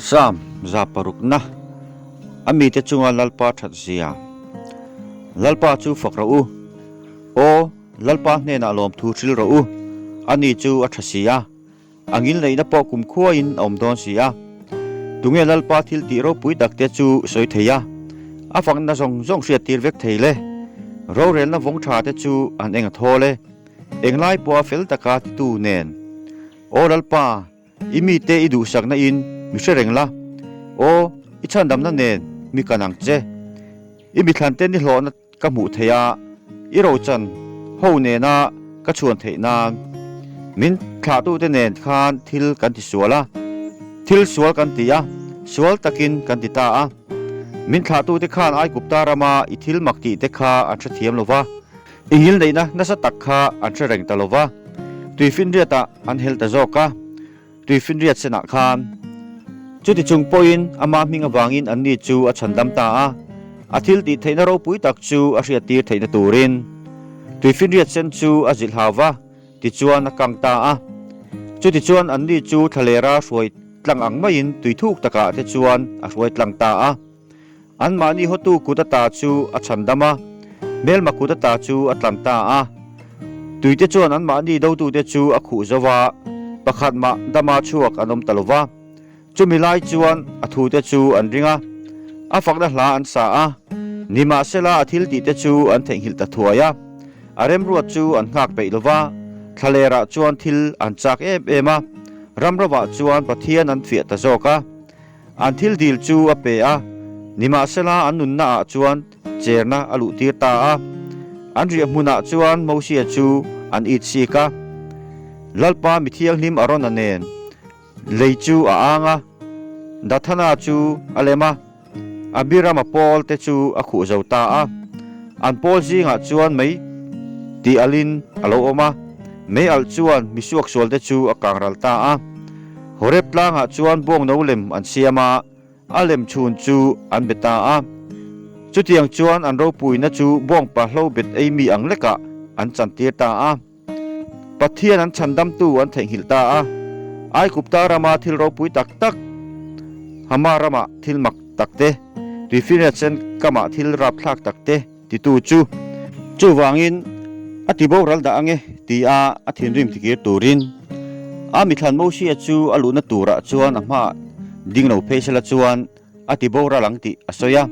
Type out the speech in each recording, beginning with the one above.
Sam 106na A mite chunga Lalpa that zia. Lalpa chu fak rawh u. Aw, Lalpa hnenah lawmthu hril rawh u. Ani chu a tha si a. A ngilneihna pawh kumkhuain a awm dawn si a. Tunge Lalpa thil tih ropui takte chu sawi thei a, a fakna zawng zawng hriattir vek thei le? Rorelna vawng tha te chu an eng a thawl e, englai pawha fel taka titu nen. Aw Lalpa, i mite i duhsakna in mi hre reng la, aw, i chhandamna nen mi kan ang che. I mithlante ni hlawhna Ka hmuh theih a, i rochan ho nena ka chhuan theih nan min thlahtute nen khan thil kan ti sual a, thil sual kan ti a, sual takin kan ti ta a. Min thlahtute khan Aigupta rama i thil mak tih te kha an hrethiam lo va, i ngilneihna nasa tak kha an hre reng ta lo va, tuifinriatah an hel ta zawk a. Tuifinriat senah khan. Chuti chung pawhin ama hming avangin anni chu a chhandam ta a, a thil tih theihna ropui tak chu a hriattir theihna turin. Tuifinriat sen chu a zilh hau va, tichuan a kang ta a. Chutichuan anni chu thlalera hruai tlang ang maiin tui thuk takah te chuan a hruai tlang ta a. Anmahni hotu kut ata chu a chhandam a, hmelma kut ata chu a tlan ta a. Tuite chuan anmahni dotute chu a khuh zo va, pakhat mah dama chhuak an awm ta lo va. Chumi lai chuan a thute chu an ring a, a fakna hla an sa a, nimahsela a thiltihte chu an theihnghilh ta thuai a. A remruat chu an nghak peih lo va, thlalerah chuan thil an chak em em a, ramrovah chuan Pathian an fiah ta zawk a. An thil dil chu a pe a, nimahsela an nunna ah chuan cherna a luh tir ta a. An riah hmunah chuan Mosia chu an it sik a. Lalpa mi thianghlim Arona nen lei chu a ang a, Dathana chu a lem a, Abirama pawl te chu a khuh zo ta a. An pawl zingah chuan mei tih alhin a lo awm a, mei alh chuan misuaksual te chu a kang ral ta a. Horeb tlangah chuan bawngno lem an siam a, a lem chhun chu an be ta a. Chutiang chuan an ropuina chu bawngpa hlo bet ei mi ang lekah an chantir ta a. Pathian an chhandamtu an theihnghilh ta a. Aigupta rama thil ropui tak tak, Hama rama thil mak tak te, Tuifinriat sen kama thil rapthlak tak te titu chu. Chuvangin, a ti boral dah ange tia a thinrim tikir turin a mithlan Mosia chu a luhna turah chuan a hmaah ding lo phei sela chuan a ti boral ang tih a sawi a.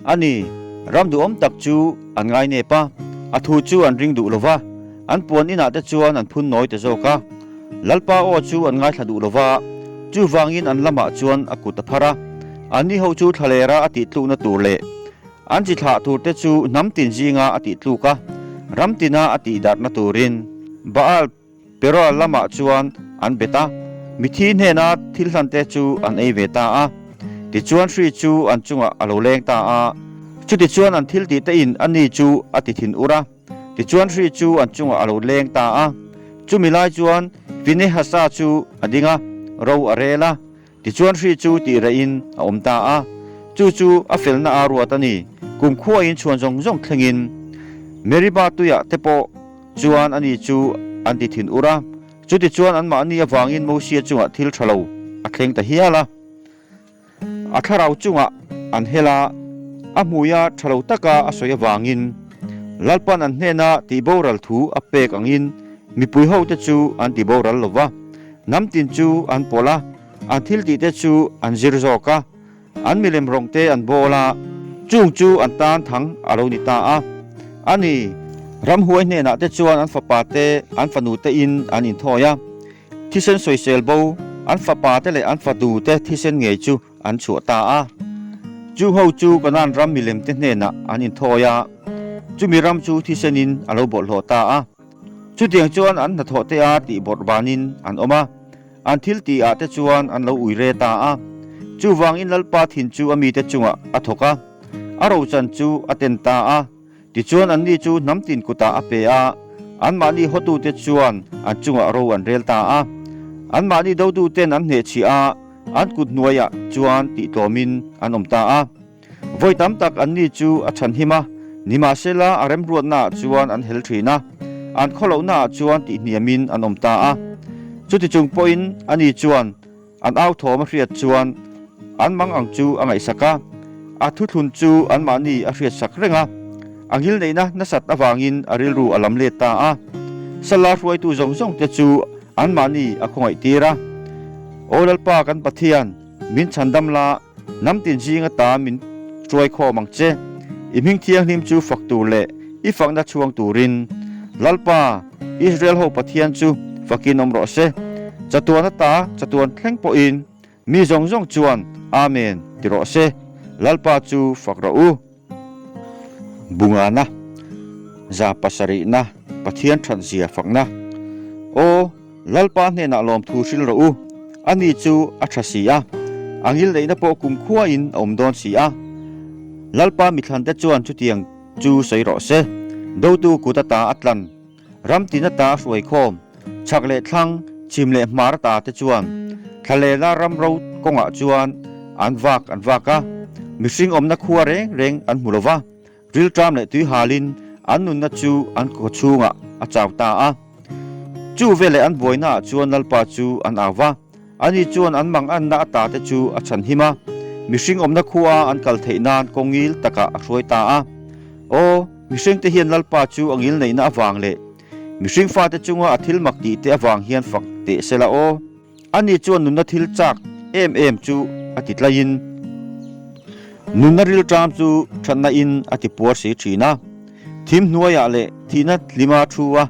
Ani, ram duhawm tak chu an ngai nep a, a thu chu an ring duh lo va, an puan inah te chuan an phun nawi ta zawk a. Lalpa aw chu an ngaithla duh lo va, chuvangin an lamah chuan a kut a phar a, anni ho chu thlalera a tihtlukna tur leh An chi thlah turte chu hnam tin zinga a tih tluk a, ram tina a tih darhna turin. Baal Peroa lamah chuan an bet a, mithi hnena thil hlante chu an ei ve ta a. Tichuan hri chu an chungah a lo leng ta a, chutichuan an thil tihte in ani chu a ti thin ur a. Tichuan hri chu an chungah a lo leng ta a. Chumi lai chuan Finehasa chu a ding a, ro a rel a. Tichuan hri chu tih rehin a awm ta a, chu chu a felna a ruat a ni. Kumkhuain chhuan zawng zawng thlengin Meriba tuiah te pawh chuan ani chu an ti thin ur a, chutichuan anmahni avangin Mosia chungah thil tha lo a thleng ta hial a. A thlarau chungah an hel a, a hmuia tha lo taka a sawi avangin Lalpan an hnena tihboral thu a pek angin mipui hote chu an tiboral lo va. Hnam tin chu an pawlh a, an thil tihte chu an zir zawk a, an milem rawngte an bawl a, chung chu an tan thang a lo ni ta a. A ni, ramhuai hnenah te chuan an fapa te, an fanu te in an inthawi a, thisen sawisel bo, an fapa te leh an fanu te thisen ngei chu an chhuah ta a. Chu ho chu Kanaan ram milem te hnenah an inthawi a, chumi ram chu thisenin a lo bawlhhlawh ta a. Chutiang chuan an hnathawh te a tih bawrh vanin an awm a, an thil tih ah te chuan an lo ui re ta a. Chuvangin Lalpa thin chu a mite chungah a thawk a, a rochan chu a ten ta a. Tichuan anni chu hnam tin kutah a pe a, anmahni hotute chuan an chungah ro an rel ta a. Anmahni dotuten an hnehchhiah a, an kut hnuaiah chuan tihtlawmin an awm ta a. Vawi tam tak anni chu a chhanhim a, nimahsela a remruatnaah chuan an hel thin a, an khawlohnaah chuan tihhniamin an awm ta a. Chuti chung pawhin ani chuan an au thawm a hriat chuan An mang ang chu a ngaihsak a, a thuthlun chu anmahni a hriatsak reng a. A ngilneihna nasat avangin a rilru a lam let ta a. Sala hruaitu zawng zawng te chu anmahni a khawngaih tir a. Aw Lalpa kan Pathian, min chhandam la, hnam tin zing ata min hruai khawm ang che. I hming thianghlim chu fak tur leh i fakna chhuang turin. Lalpa, Israel ho Pathian chu fakin awm rawh se. Chatuan ata chatuan thleng pawhin Mi zawng zawng chuan Amen ti rawh se, Lalpa chu fak rawh u. Bungana, 700na, Pathian that zia fakna. Aw, Lalpa hnenah lawmthu hril rawh u, ani chu a tha si a, a ngilneihna pawh kumkhuain a awm dawn si a. Lalpa mithlante chuan chutiang chu sawi rawh se, dotu kut ata a tlan. Ram tin ata a hruai khawm, chhak leh thlang, chhim leh hmar ata te chuan thlalena ram ro kawngah chuan an vak an vak a, mihring awmna khua reng reng an hmu lo va, rilṭam leh tui halin an nunna chu an kaw chhungah a chau ta a. Chu veleh an buainaah chuan Lalpa chu an au va, ani chuan an manganna ata te chu a chhanhim a, mihring awmna khua an kal theih nan kawngil takah a hruai ta a. Aw, mihringte hian Lalpa chu a ngilneihna avang leh mihring fate chunga a thil mak tihte avang hian fak teh se la aw. Ani chuan nunna thil chak em em chu a ti tlaiin, nunna rilṭam chu ṭhatna in a ti puar si ṭhin a. Thim hnuaiah leh thihna hlima thu a,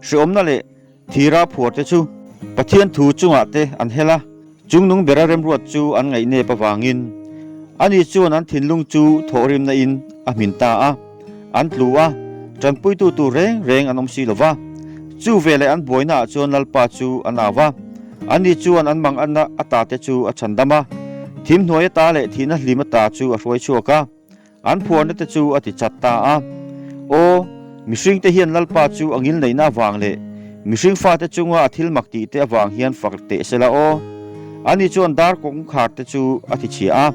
hreawmna leh Thira phuarte chu Pathian thu chungah te an hel a, chungnung bera remruat chu an ngaihnep avangin ani chuan an thinlung chu thawhrimna in a hmin ta a, an tlu a, tanpuitu tur reng reng an awm si lo va. Chu veleh an buainaah chuan Lalpa chu an au va, ani chuan an manganna ata te chu a chhandam a, thimhnuai ata leh thihna hlim ata chu a hruai chhuak a. An phuarna te chu a ti chat ta a. Aw, mihringte hian Lalpa chu a ngilneihna avang leh mihring fate chunga a thil mak tih te avang hian fak teh se la aw. Ani chuan dar kawngkhar te chu a ti chhia a,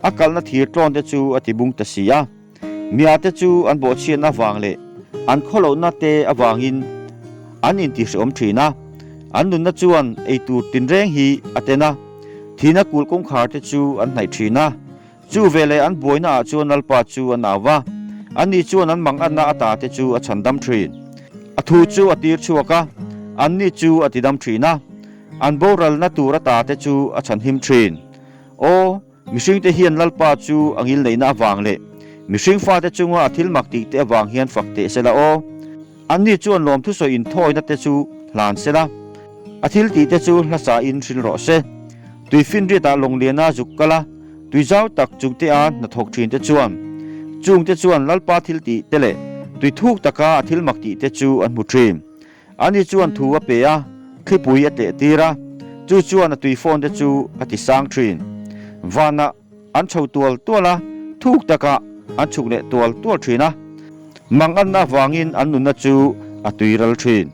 a kalna thir tlawn te chu a ti bung ta si a. Mia te chu an bawhchhiatna avang leh an khawlohna te avangin an intihhrehawm thin a. An nunna chuan eitur tinreng hi a ten a, thihna kulh kawngkhar te chu an hnaih thin a. Chu veleh an buaina ah chuan Lalpa chu an au va, ani chuan an manganna ata te chu a chhandam thin. A thu chu a tir chhuak a, anni chu a tidam thin a, an boralna tur ata te chu a chhanhim thin. Aw, mihringte hian Lalpa chu a ngilneihna avang leh mihring fate chunga a thil mak tihte avang hian fak teh se la aw. Anni chuan lawmthusawi inthawina te chu hlan se la, a thil tih te chu hlasa in hrilh rawh se. Tui finriatah lawngliana zuk kal a, tui zau tak chungtea hnathawk thin te chuan chung te chuan Lalpa thil tih te leh tui thuk taka a thil mak tih te chu an hmu thin. Ani chuan thu a pe a, thlipui a tleh tir a, chu chuan a tui fawn te chu a ti sang thin. Vanah An chho tual tual a, thuk takah an chhuk leh tual tual thin a, manganna avangin an nunna chu a tui ral thin.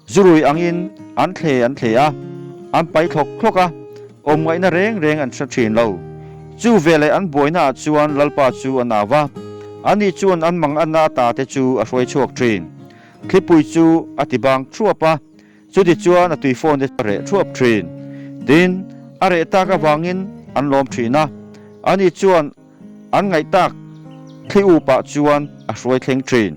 Zurui angin an thle an thle a, an pai thlawk thlawk a, awm ngaihna reng reng an hre thin lo. Chu veleh an buainaah chuan Lalpa chu an au va, ani chuan an manganna ata te chu a hruai chhuak thin. Thlipui chu a ti bang thuap a, Chutichuan a tui phone te chu a reh thuap thin. Tin, a reh tak avangin an lawm thin a, ani chuan an ngaih tak thli upah chuan a hruai thleng thin.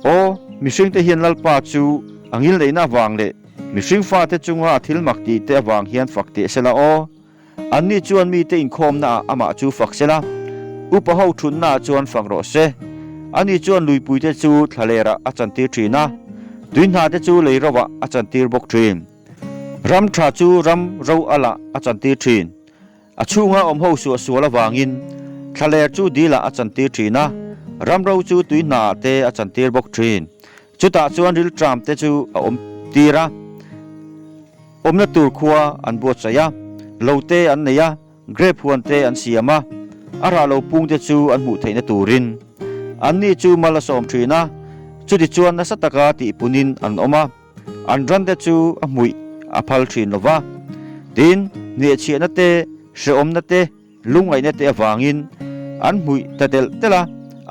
Aw, mihringte hian Lalpa chu a ngilneihna avang leh mihring fate chunga a thil mak tih te avang hian fak teh sela aw. Anni chuan mite inkhawmnaah amah chu fak se la, upa ho thutnaah chuan fak rawh se. Ani chuan luipuite chu thlalerah a chantir thin a, tui hnate chu lei rovah a chantir bawk thin. Ram tha chu ram ro alah a chantir thin. A chhunga awm ho suahsual avangin thlaler chu dilah a chantir thin a, ram ro chu tui hnaah te a chantir bawk thin. Chutah chuan rilṭam te chu a awm tir a. Awmna tur khua an buatsaih a, lo te an nei a, grape huan te an siam a, a rah lo pung te chu an hmuh theihna turin. Anni chu mal a sawm thin a, chutichuan nasa taka tihpunin an awm a, an ran te chu a hmuih a phal thin lo va. Tin, hnehchhiahna te, hrehawmna te, lungngaihna te avangin an hmuih ta telh telh a,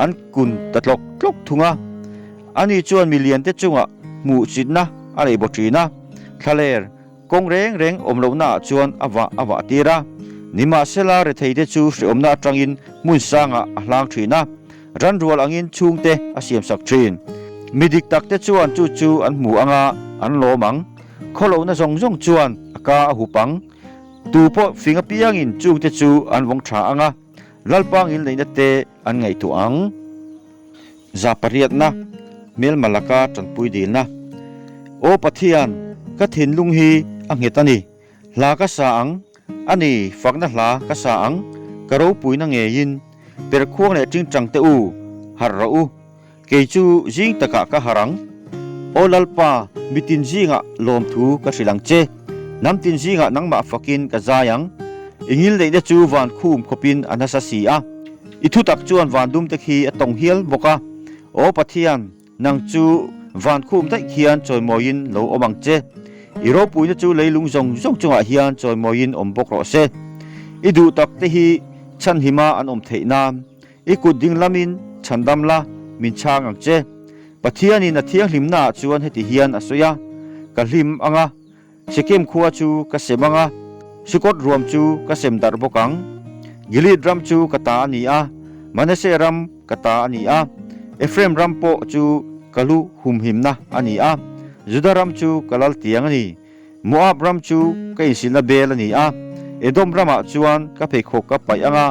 an kun ta tlawk tlawk thung a. Ani chuan milian te chungah hmuhchitna a nei baw thin a, thlaler kawng reng reng awm lohnaah chuan a vah a vah tir a. Nimahsela, retheite chu hrehawmna atangin hmun sangah a hlang thin a, ranrual angin chhungte a siamsak thin. Mi dik takte chuan chu chu an hmu anga an lawm ang. Khawlohna zawng zawng chuan a ka a hup ang. Tu pawh fing apiangin chungte chu an vawng tha anga, Lalpa ngilneihna te an ngaihtuah ang. Za pariatna, hmelma laka tanpui dilna. Aw Pathian, ka thinlung hi a nghet a ni. Hla ka sa ang, a ni, fakna hla ka sa ang, ka ropuina ngeiin. Perkhuang leh tingtang te u, harh rawh u. Kei chu zing takah ka harh ang. Aw Lalpa, mitin zingah lawmthu ka hrilh ang che. Hnamtin zingah nangmah fakin ka zai ang. I ngilneihna chu van khum khawpin a nasa si a. I thutak chuan van dumte khi a tawng hial bawk a. Aw Pathian, nang chu van khum daih khian chawimawiin lo awm ang che. I ropuina chu leilung zawng zawng chungah hian chawimawiin awm bawk rawh se. I duh takte hi chhanhima an awm theih nan i kut ding lamin chhandam la, min chhang ang che. Pathianin a thianghlimnaah chuan heti hian a sawi a, Ka hlim ang a. Sekem khua chu ka sem ang a, Sukot ruam chu ka sem darh bawk ang. Gilead ram chu ka ta a ni a, Manasseh ram ka ta a ni a, Ephraim ram pawh chu ka lu humhimna a ni a, Juda ram chu ka lal tiang a ni. Moab ram chu ka insilna bel a ni a, Edom ramah chuan ka pheikhawk ka paih ang a,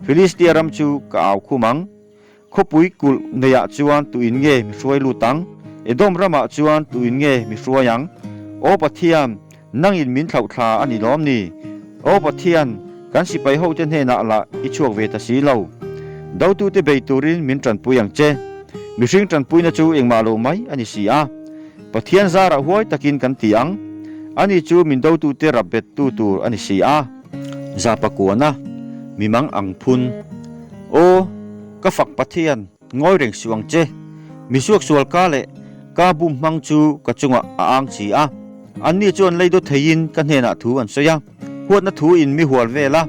Filistia ram chu ka au khum ang. Khawpui kulh neiah chuan tuin nge mi hruai lut ang? Edom ramah chuan tuin nge mi hruai ang? Aw Pathian, nangin min thlauh thla a ni lawm ni? Aw Pathian, kan sipai hote hnenah lah i chhuak ve ta si lo. Dotute bei turin min tanpui ang che. Mihring tanpuina chu engmah lo mai a ni si a. Pathian zarah huai takin kan ti ang. Ani chu min dotute rap bettu tur a ni si a. Zapakuana, mi mang ang phun. Aw, ka fak Pathian, ngawi reng suh ang che. Mi suaksual ka leh ka bum hmang chu ka chungah a ang si a. Anni chuan lei dawt theiin ka hnenah thu an sawi a, huatna thu in mi hual vel a.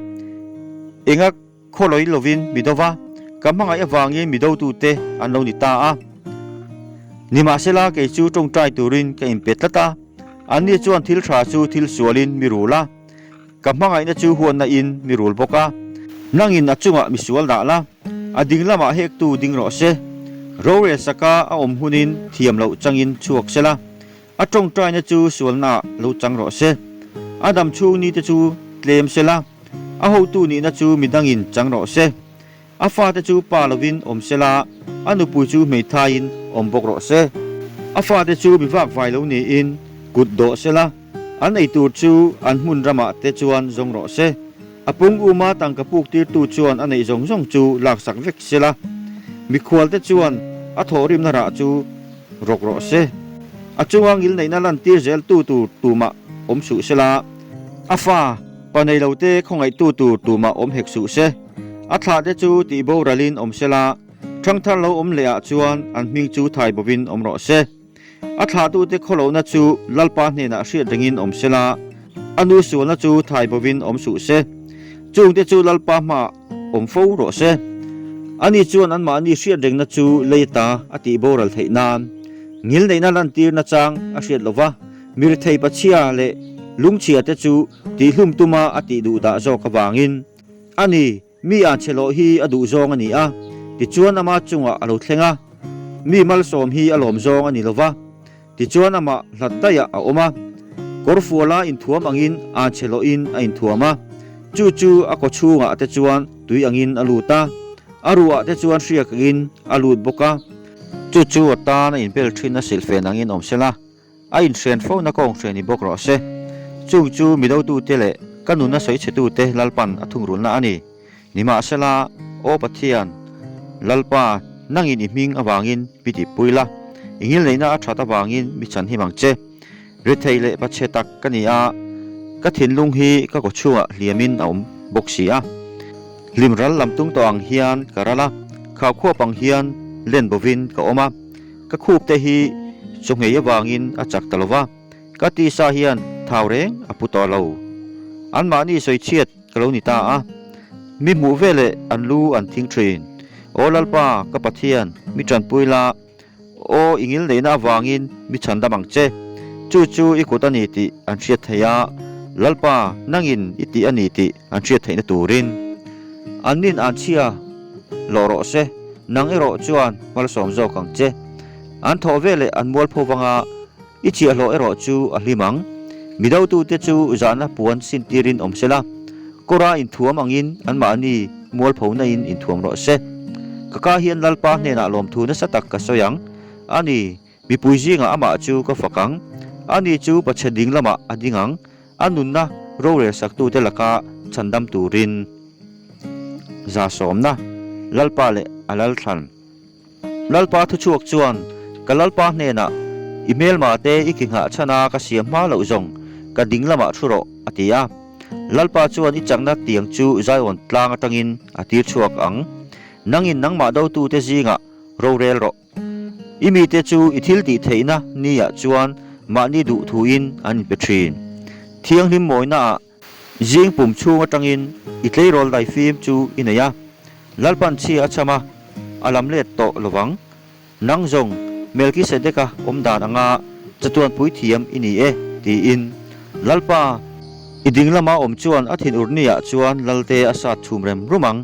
Enga khawlawi lovin mi do va, ka hmangaih avangin mi dotute an lo ni ta a. Nimahsela kei chu tawngtai turin ka inpe tlat a, anni chuan thil tha chu thil sualin mi rul a. Ka hmangaihna chu huatna in mi rul bawk a, nangin a chungah mi sual dah la, a ding lamah hektu ding rawh se. Rorel saka a awm hunin thiam loh changin chhuak se la, a tawngtaina chu sualnaah lo chang rawh se. A dam chhung nite chu tlem se la, a hotu nihna chu midangin chang rawh se. A fate chu pa lovin awm se la, a nupui chu hmeithaiin awm bawk rawh se. A fate chu mi vakvai lo niin kut dawh se la, an ei tur chu an hmun ramah te chuan zawng rawh se. A pung uma tangka puk tirtu chuan a neih zawng zawng chu laksak vek se la, mikhualte chuan a thawhrimna rah chu rawk rawh se. A chunga ngilneihna lantir zeltu tur tumah awm suh se la, a fa pa nei lote khawngaihtu tur tumah awm hek suh se. A thlahte chu tih boralin awm se la, ṭhangthar lo awm lehah chuan an hming chu thai bovin awm rawh se. A thlahtute khawlohna chu Lalpa hnenah hriat rengin awm se la, a nu sualna chu thai bovin awm suh se. Chungte chu Lalpa hmaah awm fo rawh se. Ani chuan anmahni hriat rengna chu lei ata a tih boral theih nan ngilneihna lantirna chang a hriat lo va, mirethei pachhia leh lungchhiate chu tihhlum tuma a tih duhdah zawk avangin. A ni, mi an chhe lawh hi a duh zawng a ni a, tichuan ama chungah a lo thleng a. Mi malsawm hi a lawm zawng a ni lo va, tichuan amah hlat daihah a awm a. Kawrfuala inthuam angin an chhe lawhin a inthuam a, chu chu a kaw chhungah te chuan tui angin a lut a, a ruhah te chuan hriak angin a lut bawk a. Chu chu a tan a inbel thin a silhfen angin awm sela. A inhrian fona kawng hria ni bawk rawh se. Chung chu midotute leh ka nuna sawichhetute Lalpan a thungrulna a ni. Nimahsela, Aw Pathian, Lalpa, nangin i hming avangin mi tihpui la, i ngilneihna a that avangin mi chhanhim ang che. Rethei leh pachhe tak ka ni a, ka thinlung hi ka kawchhungah hliamin a awm bawk si a. Hlim ral lam tung tawh ang hian ka ral a, khaukhuap ang hian len bovin ka awm a. Ka khup te hi chaw-nghei avangin a chak ta lo va, ka tisa hian thau reng a pu tawh lo. Anmahni sawichhiat ka lo ni ta a, mi hmuh veleh an lu an thing thin. Aw Lalpa, ka Pathian, mi tanpui la, aw i ngilneihna avangin mi chhandam ang che. Chu chu i kut a ni tih an hriat thei a. Lalpa, nangin i ti a ni tih an hriat theihna turin. An nin an chhia lawh rawh se, nang erawh chuan malsawm zawk ang che. An thawh veleh an mualpho vanga i chhiahhlawh erawh chu a hlim ang. Mi dotute chu zahna puan sintirin awm se la, kawra inthuam angin anmahni mualphona in inthuam rawh se. Ka ka hian Lalpa hnenah lawmthu nasa tak ka sawi ang a ni. Mipui zingah amah chu ka fak ang. Ani chu pachhe ding lamah a ding ang, a nunna rorel saktute laka chhandam turin. Zasawmna, Lalpa leh a Lalthlan. Lalpa thuchhuak chuan, Ka Lalpa hnenah, I hmelma te i ki nghah chhan a ka siam hma loh zawng, ka ding lamah thu rawh, a ti a. Lalpa chuan i chakna tiang chu Zion tlang atangin a tir chhuak ang. Nangin nangmah dotute zingah rorel rawh. I mite chu i thil tih theihna niah chuan mahni duh thuin an inpe thin. Thianghlim mawinaah zing pum chhung atangin i tleirawl daifim chu i nei a, Lalpan chhia a cham a, a lam let tawh lovang. Nang zawng Melkisedeka awm dan anga chatuan puithiam i ni e, tiin. Lalpa, i ding lama awm chuan a thinur niah chuan Lalte a sat chhum rem rum ang,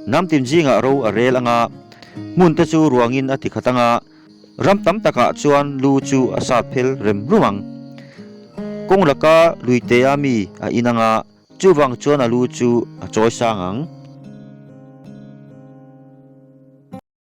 namtin zingah ro a rel anga, Hmun te chu ruangin a ti khat anga, ram tam takah chuan lu chu a sat phel rem rum ang. Kawng laka luitea mi a in anga, chuvang chuan a lu chu a chawi sang ang.